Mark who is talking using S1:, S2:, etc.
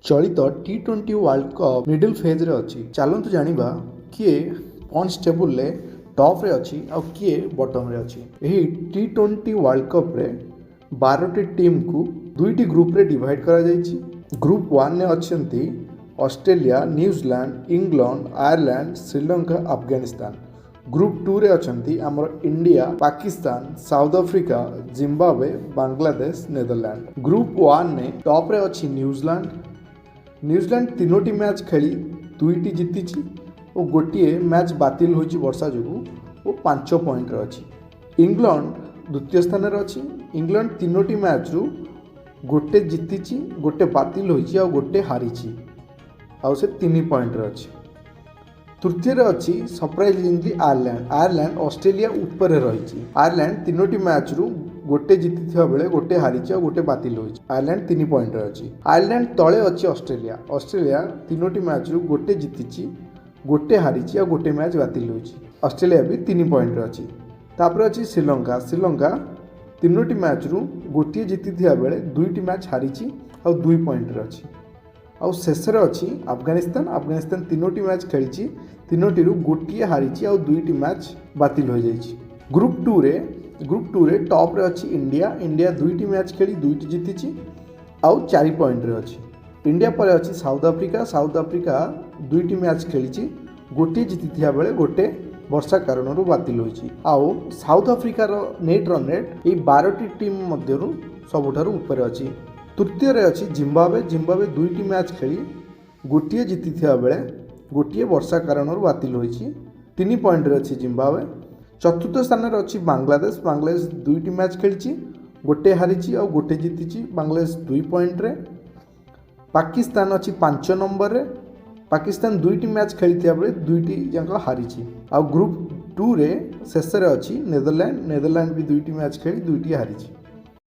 S1: ଚଳିତ ଟି 20 world cup middle ଫେଜ୍ରେ ଅଛି। ଚାଲନ୍ତୁ ଜାଣିବା କିଏ ପଏଣ୍ଟସ୍ ଟେବୁଲରେ ଟପ୍ରେ ଅଛି ଆଉ କିଏ ବଟମ୍ରେ ଅଛି। ଏହି ଟି 20 ୱାର୍ଲଡ କପ୍ରେ 12ଟି ଟିମ୍କୁ ଦୁଇଟି ଗ୍ରୁପ୍ରେ ଡିଭାଇଡ୍ କରାଯାଇଛି। ଗ୍ରୁପ୍ ୱାନ୍ରେ ଅଛନ୍ତି Australia, New Zealand, England, Ireland, Sri Lanka, Afghanistan. Group ଟୁରେ ଅଛନ୍ତି ଆମର India, Pakistan, South Africa, Zimbabwe, Bangladesh, Netherland. Group ୱାନ୍ରେ ଟପ୍ରେ ଅଛି ନ୍ୟୁଜିଲାଣ୍ଡ। ନ୍ୟୁଜିଲାଣ୍ଡ ତିନୋଟି ମ୍ୟାଚ୍ ଖେଳି ଦୁଇଟି ଜିତିଛି ଓ ଗୋଟିଏ ମ୍ୟାଚ୍ ବାତିଲ ହୋଇଛି ବର୍ଷା ଯୋଗୁଁ ଓ 5 ପଏଣ୍ଟରେ ଅଛି। ଇଂଲଣ୍ଡ ଦ୍ୱିତୀୟ ସ୍ଥାନରେ ଅଛି। ଇଂଲଣ୍ଡ ତିନୋଟି ମ୍ୟାଚ୍ରୁ ଗୋଟେ ଜିତିଛି, ଗୋଟେ ବାତିଲ ହୋଇଛି ଆଉ ଗୋଟେ ହାରିଛି ଆଉ ସେ 3 ପଏଣ୍ଟରେ ଅଛି। ତୃତୀୟରେ ଅଛି ସରପ୍ରାଇଜିଂଲି ଆୟାରଲ୍ୟାଣ୍ଡ। ଆୟାରଲ୍ୟାଣ୍ଡ ଅଷ୍ଟ୍ରେଲିଆ ଉପରେ ରହିଛି। ଆୟାରଲ୍ୟାଣ୍ଡ ତିନୋଟି ମ୍ୟାଚ୍ରୁ ଗୋଟେ ଜିତିଥିବା ବେଳେ ଗୋଟେ ହାରିଛି ଆଉ ଗୋଟେ ବାତିଲ ହୋଇଛି। ଆୟାରଲ୍ୟାଣ୍ଡ 3 ପଏଣ୍ଟରେ ଅଛି। ଆୟାରଲ୍ୟାଣ୍ଡ ତଳେ ଅଛି ଅଷ୍ଟ୍ରେଲିଆ। ଅଷ୍ଟ୍ରେଲିଆ ତିନୋଟି ମ୍ୟାଚ୍ରୁ ଗୋଟେ ଜିତିଛି, ଗୋଟେ ହାରିଛି ଆଉ ଗୋଟେ ମ୍ୟାଚ୍ ବାତିଲ ହୋଇଛି। ଅଷ୍ଟ୍ରେଲିଆ ବି 3 ପଏଣ୍ଟରେ ଅଛି। ତାପରେ ଅଛି ଶ୍ରୀଲଙ୍କା। ଶ୍ରୀଲଙ୍କା ତିନୋଟି ମ୍ୟାଚ୍ରୁ ଗୋଟିଏ ଜିତିଥିବା ବେଳେ ଦୁଇଟି ମ୍ୟାଚ୍ ହାରିଛି ଆଉ 2 ପଏଣ୍ଟରେ ଅଛି। ଆଉ ଶେଷରେ ଅଛି ଆଫଗାନିସ୍ତାନ। ଆଫଗାନିସ୍ତାନ ତିନୋଟି ମ୍ୟାଚ୍ ଖେଳିଛି, ତିନୋଟିରୁ ଗୋଟିଏ ହାରିଛି ଆଉ ଦୁଇଟି ମ୍ୟାଚ୍ ବାତିଲ ହୋଇଯାଇଛି। ଗ୍ରୁପ୍ ଟୁରେ ଟପ୍ରେ ଅଛି ଇଣ୍ଡିଆ। ଇଣ୍ଡିଆ ଦୁଇଟି ମ୍ୟାଚ୍ ଖେଳି ଦୁଇଟି ଜିତିଛି ଆଉ 4 ପଏଣ୍ଟରେ ଅଛି। ଇଣ୍ଡିଆ ପରେ ଅଛି ସାଉଥ ଆଫ୍ରିକା। ସାଉଥ ଆଫ୍ରିକା ଦୁଇଟି ମ୍ୟାଚ୍ ଖେଳିଛି, ଗୋଟିଏ ଜିତିଥିବା ବେଳେ ଗୋଟେ ବର୍ଷା କାରଣରୁ ବାତିଲ ହୋଇଛି। ଆଉ ସାଉଥ ଆଫ୍ରିକାର ନେଟ୍ ରନ୍ ରେଟ୍ ଏଇ 12ଟି ଟିମ୍ ମଧ୍ୟରୁ ସବୁଠାରୁ ଉପରେ ଅଛି। ତୃତୀୟରେ ଅଛି ଜିମ୍ବାୱେ। ଜିମ୍ବାୱେ ଦୁଇଟି ମ୍ୟାଚ୍ ଖେଳି ଗୋଟିଏ ଜିତିଥିବା ବେଳେ ଗୋଟିଏ ବର୍ଷା କାରଣରୁ ବାତିଲ ହୋଇଛି। 3 ପଏଣ୍ଟରେ ଅଛି ଜିମ୍ବାୱେ। ଚତୁର୍ଥ ସ୍ଥାନରେ ଅଛି ବାଂଲାଦେଶ। ବାଂଲାଦେଶ ଦୁଇଟି ମ୍ୟାଚ୍ ଖେଳିଛି, ଗୋଟେ ହାରିଛି ଆଉ ଗୋଟେ ଜିତିଛି। ବାଂଲାଦେଶ 2 ପଏଣ୍ଟରେ। ପାକିସ୍ତାନ ଅଛି 5 ନମ୍ବରରେ। ପାକିସ୍ତାନ ଦୁଇଟି ମ୍ୟାଚ୍ ଖେଳିଥିବା ବେଳେ ଦୁଇଟି ଯାକ ହାରିଛି। ଆଉ ଗ୍ରୁପ୍ ଟୁରେ ଶେଷରେ ଅଛି ନେଦରଲ୍ୟାଣ୍ଡ। ନେଦରଲ୍ୟାଣ୍ଡ ବି ଦୁଇଟି ମ୍ୟାଚ୍ ଖେଳି ଦୁଇଟି ହାରିଛି।